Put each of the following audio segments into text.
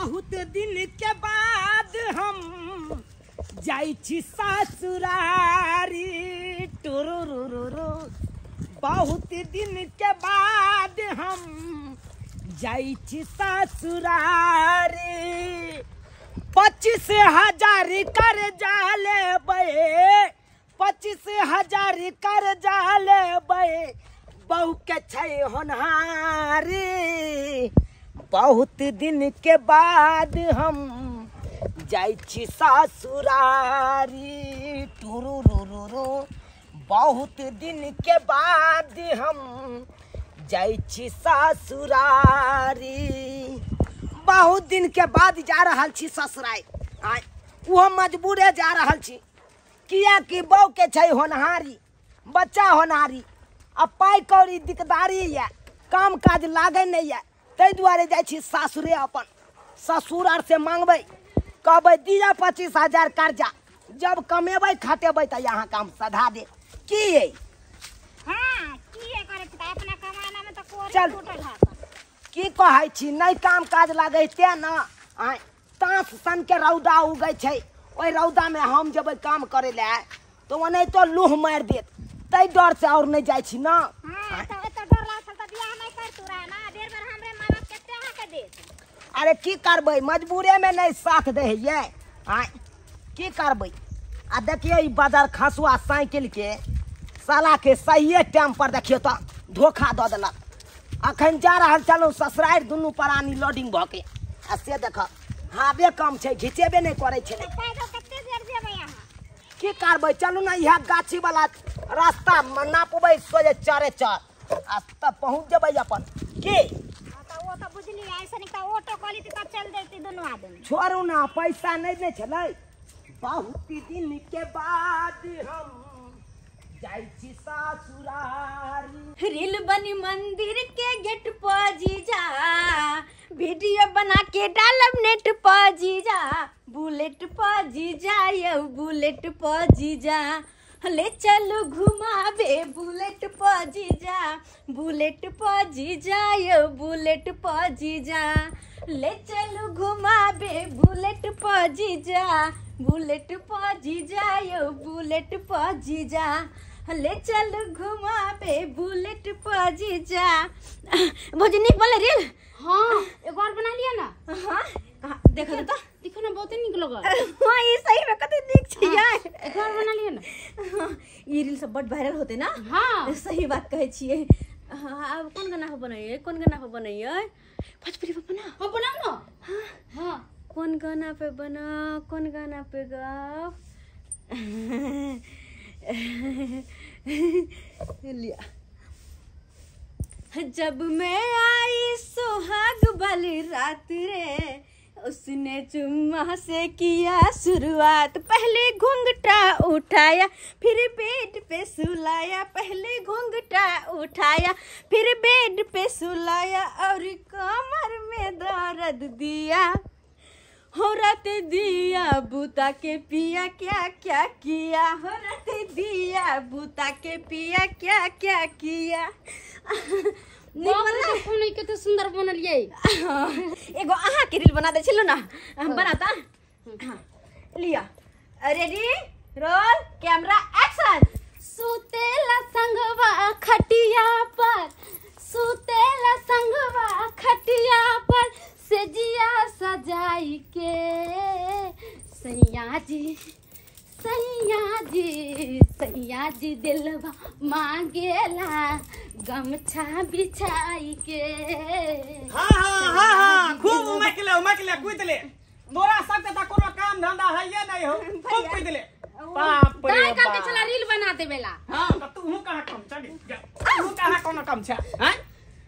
बहुत दिन के बाद हम जाइ छी ससुरारी टुरुरुरु। बहुत दिन के बाद हम जाइ छी ससुरारी। 25,000 कर्जा लेबै, 25,000 कर्जा लेबै, बहू के छै होनहारी। बहुत दिन के बाद हम जाइ छी ससुरारी टुरुरुरु। बहुत दिन के बाद हम जाइ छी ससुरारी। बहुत दिन के बाद जा रहल छी ससुरारी, ओहो मजबूरे जा रहल छी, कियाकि बहू के छै होनहारी, बच्चा होनहारी, आ पाइ कौड़ी दिकदारी यऽ, काम काज लागै नहि यऽ, ताहि दुआरे जाइ छी सासुरे। अपन ससुर आर से मांगबै, कहबै दिअ 25,000 कर्जा, जब कमेबै खटेबै तऽ अहाँके हम सधा देब। की ये चल की कहै छी, नहि काम काज लागै तेँ ने आँय ताँस सनके रौदा उगै छै, ओहि रौदामे हम जेबै काम करै लए तऽ ओनाहितो लूह मारि देत, ताहि डरसँ आओर नहि जाइ छी ने। अरे की करबै, मजबूरेमे नहि साथ दै ये, आँय की करबै। आ देखियौ ई बाजार खसुआ साइकिल के साला के सहिए टाइम पर देखियौ तऽ धोखा दऽ देलक। अखन जा रहल छलहुँ ससुरारि, दुनू प्राणी लोडिंग भऽ के, आ से देख हावे कम छै, घिचेबे नहि करै छै। की करबै, चलू ने इएह गाछी वाला रास्ता नापबै सोझे चारे चार, आ तब पहुँच जेबै अपन। की छोड़ू ना, पैसा नहीं ने छलै। बहुत दिन के बाद हम जाइ छी ससुरारी। रील बनी मंदिर के गेट पर जीजा, वीडियो बना के डालब नेट पर जीजा, बुलेट पर जीजा यौ बुलेट पर जीजा, ले चलो घुमाबे बुलेट पर जीजा, बुलेट पर जीजा यौ बुलेट पर जीजा, ले चलो घुमाबे बुलेट पर जीजा, बुलेट पर जीजा यौ बुलेट पर जीजा, ले चलो घुमाबे बुलेट पर जीजा। भौजी नीक बनलै रील? हाँ एगो और बना लिया ना। हाँ देखो तो, देखो ना बहुत नीक लगल। हाँ ई सही में कते नीक छै यार, एगो और बना लिया ना। हाँ ई रील सब बड वायरल होते ना। हाँ सही बात कहै छियै। हाँ अब कोन गाना पर बनैयै, कोन गाना पर बनैयै? भोजपुरी पर बना। हाँ बनाओ ना। हाँ हाँ कौन गाना पे बना, कौन गाना पे गाओ? लिया। जब मैं आई सुहाग वाली रात रे, उसने चुम्मा से किया शुरुआत, पहले घूंघटा उठाया फिर बेड पे सुलाया, पहले घूंघटा उठाया फिर बेड पे सुलाया, और कमर में दर्द दिया, हो रात दिया बूता के पिया क्या क्या किया, हो रात दिया बूता के पिया क्या क्या किया। कते सुंदर बनलियै। एगो अहाँ के रील बना दै छलहुँ ना, हम बनाता। हाँ लिया, रेडी रोल कैमरा एक्शन। सुतेला संगवा खटिया पर, सुतेला संगवा खटिया पर, सेजिया सजाई के, सैया जी सैया जी सैया जी दिलवा मांगेला गमछा बिछाई के। हाँ हाँ हाँ हाँ खूब उमकले उमकले कूदले, तोरा सबके त कोनो काम धंधा है नहीं हो, खूब कूदले। बाप रे दाई काल के चला रील बना देबेला। हां त तू कहां कम चल, तू कहां कोनो कम छ? हैं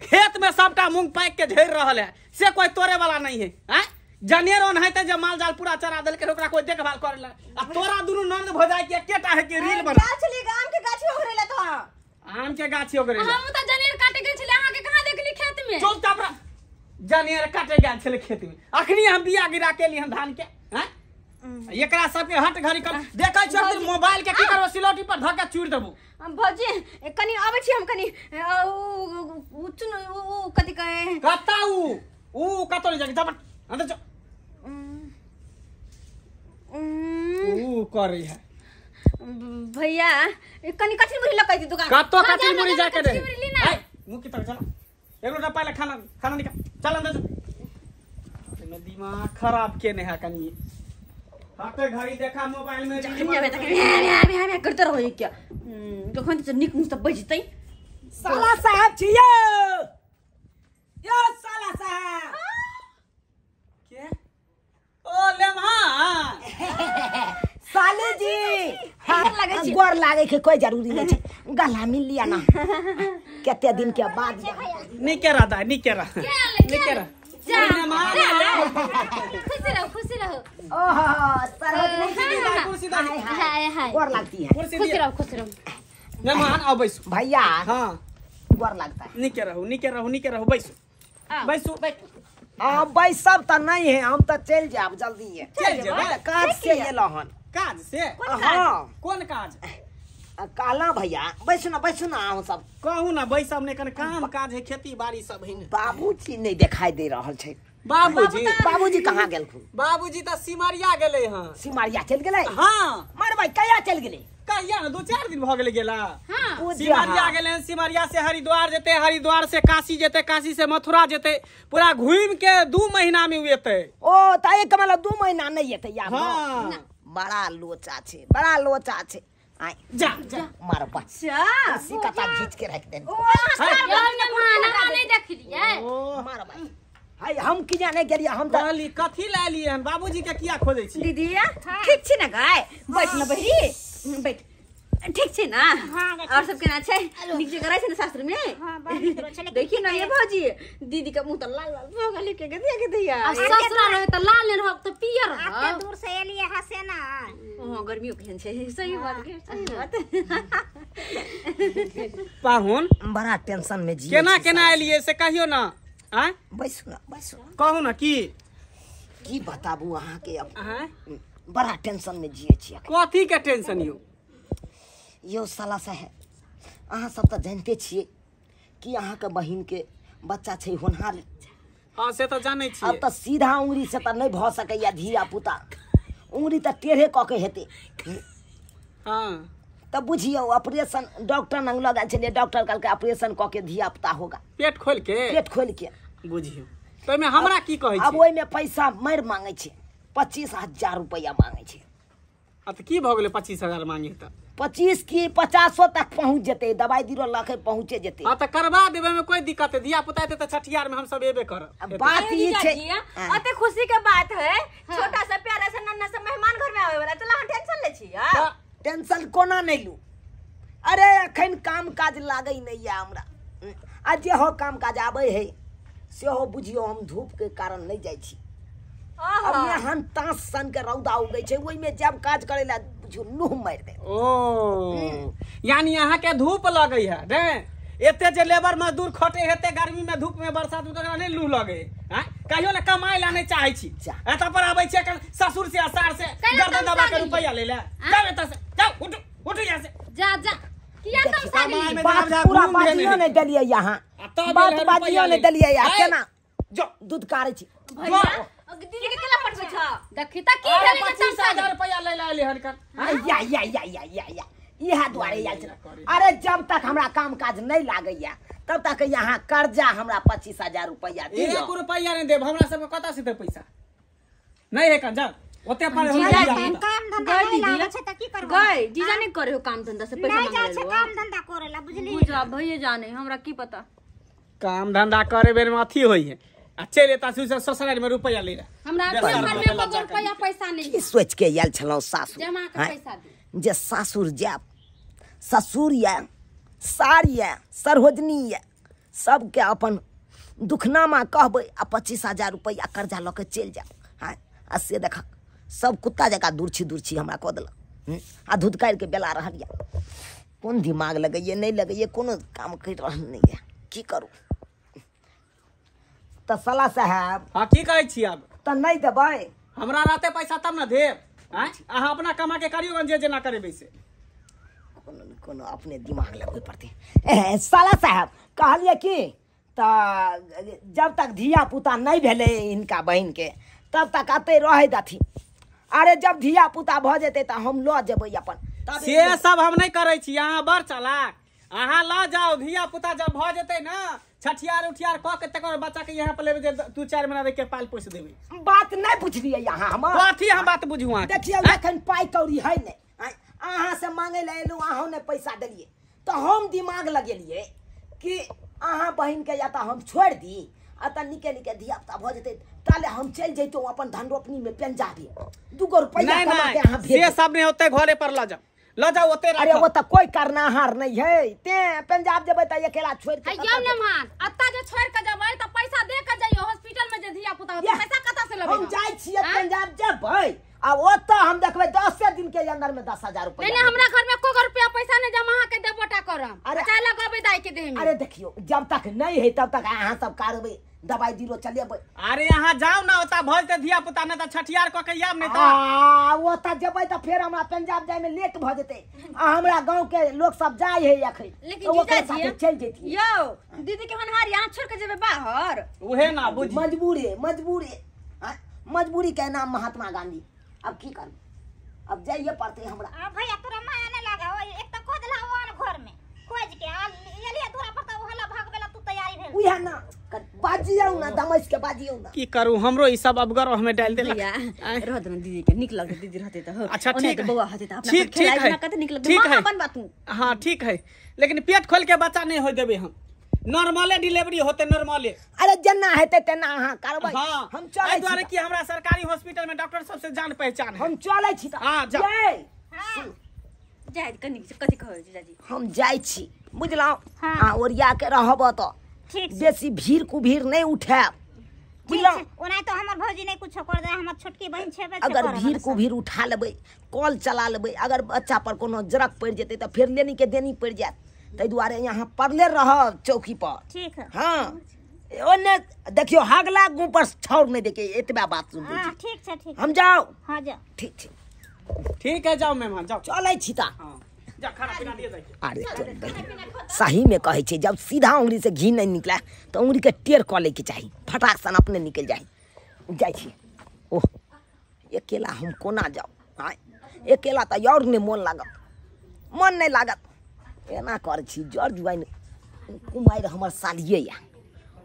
खेत में सबटा मूंग पाक के झेर रहल है, से कोई तोरे वाला नहीं है। हैं जनेर ओनाहिते जे माल जाल पूरा चरा देलकै, ओकरा कोई देखभाल करे ला, आ तोरा दुनू नंद भ जाय के एकेटा है के रील बना। गाछ ले, आम के गाछ ओगरेला तो। आम के गाछ ओगरेला। हम त जनेर काटे गेल छले, अहाँ के कहां देखली खेत में? चुपचाप रह, जनेर काटे गेल छले खेत में, अखनी हम बिया गिरा के ली हम धान के। हैं एकरा सबके हट घड़ी कर देखै छ मोबाइल के की करबो, सिलौटी पर धऽ के चूर देबो। भौजी कनी आबै छी हम, कनी उ चुन उ कथि कहे कता उ उ कतो नहीं जाके, जा अंदर जा। करे है। भैया कनी कचरी मुरी लकै दी दुकान कतो कचरी मुरी जाके रे ए मुंह की तरफ चला एक लोटा पहले खाना खाना निकाल चल अंदर चल। दिमाग खराब के ने है कनी हाथे घड़ी देखा मोबाइल में जखन आबे तखन म्या म्या करते रहो क्या कखन त निक मुंह से बजतै। साला साहब छियो यो साला साहब के ओ लेमहा साले जी हां गोर लागे के कोई जरूरी नहीं छै गला मिल लिया ना कते दिन के बाद निके रह दा निके रह निके रह जा खुश रहो खुश रहो। ओहो सरहद नहीं कुर्सी दा हाय हाय गोर लगती है खुश रहो खुश रहो। मेहमान आओ बैसो भैया। हां गोर लगता है निके रहो निके रहो निके रहो बैसो बैसो आ बैसब त नहीं है हम त चल जाब जल्दी है चल जेबै काज से एलो हन। काज से? हां कोन काज? कहला भैया बैसू ना बैसू ना अहाँ सब कहू ना बैसब ने कन काम काज है खेती बाड़ी सब है। बाबूजी नहीं दिखाई दे रहल छै। बाबूजी बाबूजी कहाँ गेलखुन? बाबूजी त सिमरिया गेलै हँ। सिमरिया चल गेलै? हां मार भाई कहिया चल गेलै? कहिया ना 2-4 दिन भ गेलै गेला। हां सिमरिया गेलै, सिमरिया से हरिद्वार जेते, हरिद्वार से काशी जेते, काशी से मथुरा जेते, पूरा घूम के 2 महीना में एते। ओ त एक मतलब 2 महीना नहीं एते यार। हां बड़ा लोचा छै बड़ा लोचा छै। आय जा जा मार बच्चा कुर्सी कता खींच के रख देन। ओ मेहमान नहीं देखलियै मार भाई हाय हम की जाने गेलियै हम त कहली कथी ला लिए हन बाबूजी के किया खोजै छी? दीदी ठीक छी ना गाय बैठ ना बहिरी बैठ ठीक छै ना? और सब केना छै? नीक जे करै छै ना शास्त्र में? हां बड़ नीक छै। देखिए ना ये भौजी दीदी के मुंह त लाल लाल भ गेल के दिया के दिया। आ ससुरा रहे त लाल ने रहब त पियर रहब। एते दूर से एलियै हसे ना। हां गर्मियो केहन छै सही बात के सही बात। पाहुन बड़ा टेंशन में जी केना केना एलियै से कहियो ना। आ बैसू ना बैसू कहू ना की की बताबू अहाँ के अब बड़ा टेंशन में जिए छी। कथी के टेंशन यो? यो साला साहेब अहाँ सब त जानते छियै कि अहाँ के बहिन के बच्चा छै होनहार। हां से त जानै छियै। अब त सीधा उंगली से त नहीं भ सकैया धिया पुता उंगली त टेढ़े क के हेतै। हां त बुझियौ ऑपरेशन डॉक्टर नंग लग छलियै डॉक्टर कहलकै ऑपरेशन क के धिया पुता होगा पेट खोल के पेट खोल के। बुझियौ त ओइमे हमरा की कहै छी? अब ओइमे पैसा मारि मांगै छै 25,000 रुपैया मांगै छै। आ त की भ गेलै 25,000 मांगे त? 25 की 50 तक पहुंच जेते दवाई दिरो लके पहुंचे जेते। हां त करवा देबै में कोई दिक्कत है धिया पुता एते त छठियार में हम सब एबे करब। बात ई छै अते खुशी के बात है छोटा सा प्यारा सा नन्ना सा मेहमान घर में आवे वाला त अहाँ टेंशन ले छी? टेंशन कोना नहीं लू अरे अखन काम काज लागै नहीं है हमरा आ जे हो काम काज आबै है सेहो बुझियो हम धूप के कारण नहीं जाइ छी। अब यहाँ तास सन के रौदा उगै छै ओइ में जब काज करे ला बुझियो लूह मारि दे। ओ यानी अहाँ के धूप लगै है ने एते जे लेबर मजदूर खटे हेते गर्मी में धूप में बरसात में तकरा नहीं लूह लगे हैं कहियो ने कमाई ला नहीं चाहै छी एत पर आबै छै कन ससुर से असार से गर्दन दबा के रुपैया ले ले जाओ एत से जाओ उठ उठ यहाँ से जा जा किया तमसा गेली? बात पूरा बाजियो नहीं देलियै यहाँ बात बाजियो नहीं देलियै यहाँ केना जो दूध कारै छी भैया दीदी के केला पटबै छ देखी त की भेलै जे तमसा 25,000 रुपैया ले ले हन कन। या या या या या या इहा दुआरे आयल छल। अरे जब तक हमरा काम काज नहीं लागैया तब तक यहाँ कर्जा हमरा 25,000 रुपैया दियौ। 1 रुपैया नहीं देब हमरा सब कत से देब पैसा नहीं है कन जाओ ओते पर काम धंधा नहीं लागै छै त की करबै? गई जीजा नहीं करे हो काम धंधा से पैसा नहीं मांगे जाइ छै काम धंधा करे ला बुझली? बुझा भैया जाने हमरा की पता काम धंधा करे बेर में अथी होई है आ चल एता से ससुराल में रुपैया ले रहा हमरा घर में एको रुपैया पैसा नहीं। की सोच के आयल छलौ सासुर जमा के पैसा दे जे सासुर जाब ससुर या सार या सरहोजनी या सबके अपन दुखनामा कहबै आ 25,000 रुपैया कर्जा लऽ के चलि जायब। हाँ आ से देख सब कुत्ता जकाँ दूर छी हमरा कऽ देलक आ धुधकारि के बेला रहल यऽ कोन दिमाग लगैए नहीं लगैए कोनो काम करि रहल नहीं यऽ की करू? त साला साहब हां की कहै छी अब त नहीं देबै हमरा रहते पैसा तब ना देब हैं अहाँ अपना कमा के करियो जे जेना करेबै से कोनो न कोनो अपने दिमाग लगबै पड़तै। ए साला साहब कहलियै की त जब तक धिया पुता नहीं भेलै इनका बहिन के तब तक अते रहै दथी अरे जब धिया पुता भ जेतै त हम ल जेबै अपन। से सब हम नहीं करै छी, अहाँ बड़ चालाक, अहाँ ल जाओ धिया पुता जब भ जेतै ना छठियार उठियार क के तकर बच्चा के यहाँ पर लेबै जे 2-4 महीना रख के पाल पोस देबै। बात नहीं बुझलियै अहाँ हमर। कथी हम बात बुझू अहाँ? देखियौ एखन पाइ कौड़ी है नहीं, अहाँ से मांगे ले एलहुँ, अहाँ ने पैसा देलियै तो हम दिमाग लगेलियै कि अहाँ बहिन के या तो हम छोड़ दी आ त निके निके धिया पुता भ जेतै ताले हम चलि जैतहुँ अपन धन रोपनी में पंजाबी 2 रुपैया कमा के अहाँ भेज। से सब नहीं होते, घरे पर ल जाओ, ल जाओ ओते राखो। अरे वो त कोई करनाहार नहीं है, ते पंजाब जेबै त अकेला छोड़ के यौ नमहान अत्ता जे छोड़ के जेबै त पैसा दे के जइयो हॉस्पिटल में जे धिया पुता होतै पैसा कत से लेबै? हम जाइ छियै पंजाब जेबै आ ओतऽ हम देखबै 10 दिन के अंदर में 10,000 रुपया। नहीं हमरा घर में एको रुपया पैसा नहीं जमा के देबोटा करम, अच्छा लगबै दाई के देह में। अरे देखियो जब तक नहीं है तब तक अहाँ सब करबै दवाई दिलो चलेबै। अरे यहाँ जाओ ना ओता भल ते धिया पुता नहीं त छठियार क के आब नहीं त आ ओता जेबै त फेर हमरा पंजाब जाय में लेट भ जेतै आ हमरा गांव के लोग सब जाय है अखन। लेकिन जीजा जी चल जेती यौ दीदी के होनहार यहाँ छोड़ के जेबै बाहर उहे ना बुझी मजबूरी मजबूरी मजबूरी के नाम महात्मा गांधी। अब की करब, अब जाइए पड़ते हमरा। आ भैया तोरा माया न लागा एक त खोज ला और घर में खोज के आ एलिया तोरा पर त ओहला भागबेला तू तैयारी भेल उहे ना बाजियौ ना दमस के बाजियौ ना। की करू हमरो ई सब अबगर हमें डाल देलक। रह दे दीदी के निक लगते दीदी रहते त हो। अच्छा ठीक है बौआ हते त अपना खेलाइ ना कते निक लगते मां बनबा तू। हां ठीक है, लेकिन पेट खोल के बच्चा नहीं हो देबे हम, नॉर्मले डिलीवरी होते नॉर्मले। अरे जेना हेतै तेना अहाँ करबै। हाँ, हम चलै छी दुआरे कि हमरा सरकारी हॉस्पिटल में डॉक्टर सबसे जान पहचान है। हम चलै छी त हां जा जाय कनी कथि कहै जीजाजी? हम जाइ छी बुझलौ, हां ओरिया के रहब त ठीक, बेसी भीड़ कुभीड़ नहीं उठायब बुझलौ। ओना तो हमर भौजी नहीं कुछो कर दे, हमर छोटकी बहिन छेबे अगर भीड़ कुभीड़ उठा लेबै कॉल चला लेबै अगर बच्चा पर कोनो जरक पड़ि जेतै त फेर लेनी के देनी पड़ि जायत, ताहि दुआरे यहाँ पड़ले रह चौकी पर। ठीक है हाँ ओने देखियो हगला मुँह पर छाउर नहीं देखे एतबा बात सुन। हां ठीक छै ठीक, हम जाओ। हां जाओ ठीक ठीक ठीक है जाओ मेहमान जाओ चलै छी ता। हां जा खाना पीना दिए जाय। अरे सही में कहै छै जब सीधा उंगली से घी नहीं निकला तो उंगली के टेढ़ कऽ लैके चाही, फटाक सन अपने निकल जाय। जाइ छी ओह अकेला हम कोना जाउ, हाँ अकेला तऽ और नहीं मन लागत, मन नहीं लागत। एना कर छी जर जुआइन कुमारि हमर सालिए या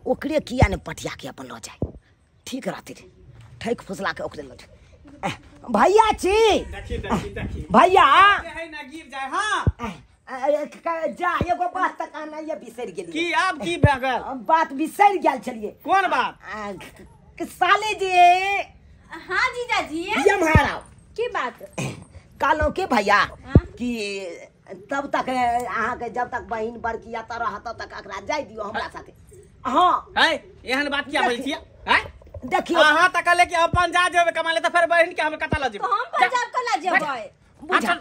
ओकरे किया ने पटिया के अपन लऽ जाय, ठीक रहतै रे ठकि फुसला के ओकरे लऽ जाय। भैया छी देखी देखी देखी भैया है ना गिर जाय। हां जा एगो बात त कहना ये बिसरि गेलियै। की आब की भए गेल? बात बिसरि गेल छलियै। कोन बात? साले जी। हां जीजाजी एम्हर आउ। की बात? कहलहुँ के भैया कि तब तक अहाँ के जब तक बहिन बड़की या रहत तब तक एकरा जाय दियौ हमरा साथे। हाँ है एहन बात किया बोलै छियै? हैं देखियौ अहाँ त कहले कि हम पंजाब जेबै कमाले त फेर बहिन के हम कतऽ लऽ जेबै? तो हम पंजाब कला जेबै बुझा।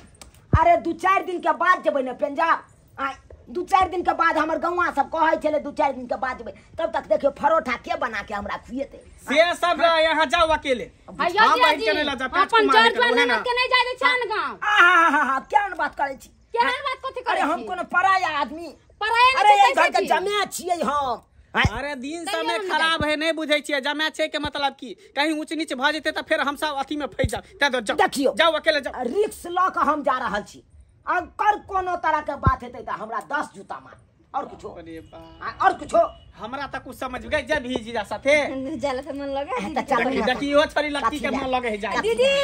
अरे 2-4 दिन के बाद जेबै ने पंजाब, आ 2-4 दिन के बाद हमर गौआ सब कहै छलै 2-4 दिन के बाद जेबै, तब तक देखियौ परोठा के बना के हमरा खुएतै। से सब यहाँ जाओ अकेले। हम बहिन के नहीं लऽ जाब, अपन जर जुआइन ननद के नहीं जाय दै छै आन गाँव। आहा केहन बात करै छी? केहन बात कथि करै अरे हम कोनो पराया आदमी पराया अरे एहि घर के जमे छियै हम। अरे दिन समय खराब है नहीं बुझै छियै, जमे छै के मतलब की कहीं ऊंच नीच भ जेतै त फेर हम सब अथी में फंसि जाब। तै जाओ देखियौ जाओ अकेले जाओ, रिक्स लऽ के हम जा रहल छी, अगर कोनो तरह के बात हेतै त हमरा 10 जूता मार और कुछो। अरे बाप और कुछो हमरा त कुछ समझ गए जब भी जीजा साथे जाला से मन लगे त चलू देखी देखी ओ छोरी लड़की के मन लगे है जाय। दीदी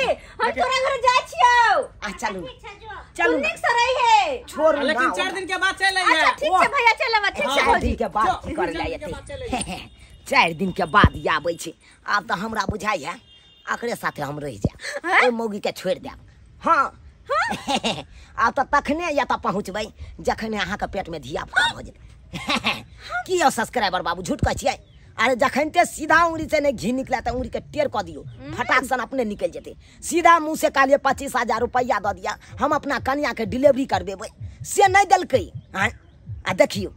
हम तोरा घर जाय छियौ। आ चलू चलू निक से रही है छोड़, लेकिन 4 दिन के बाद चल आइए। अच्छा ठीक छै भैया चलब। ठीक छै 4 दिन के बाद की करे जाय एते? 4 दिन के बाद आबै छै। आब त हमरा बुझाइ है अकरे साथे हम रहि जायब, ओहि मौगी के छोड़ि देब। हाँ आब त तखने या त पहुँचबै जखन अहाँके पेट में धिया पुता भऽ जेतै। की यौ सब्सक्राइबर बाबू झूठ कहै छियै? अरे जखन ते सीधा उंगली से नहीं घी निकला त उंगली के टेढ़ कऽ दियौ, फटाक सन अपने निकलि जेतै। सीधा मुँह से कहलियै 25,000 रुपैआ दऽ दिअ हम अपना कनिया के डिलीवरी करबेबै, से नहीं देलकै। आँय आ देखियौ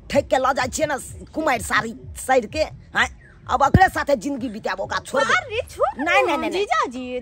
ठकि के लऽ जाइ छियै ने कुमारि साड़ी सड़ि के। आँय अब अकरे साथे जिंदगी बिताब, ओकरा छोड़ नहीं नहीं नहीं जीजाजी।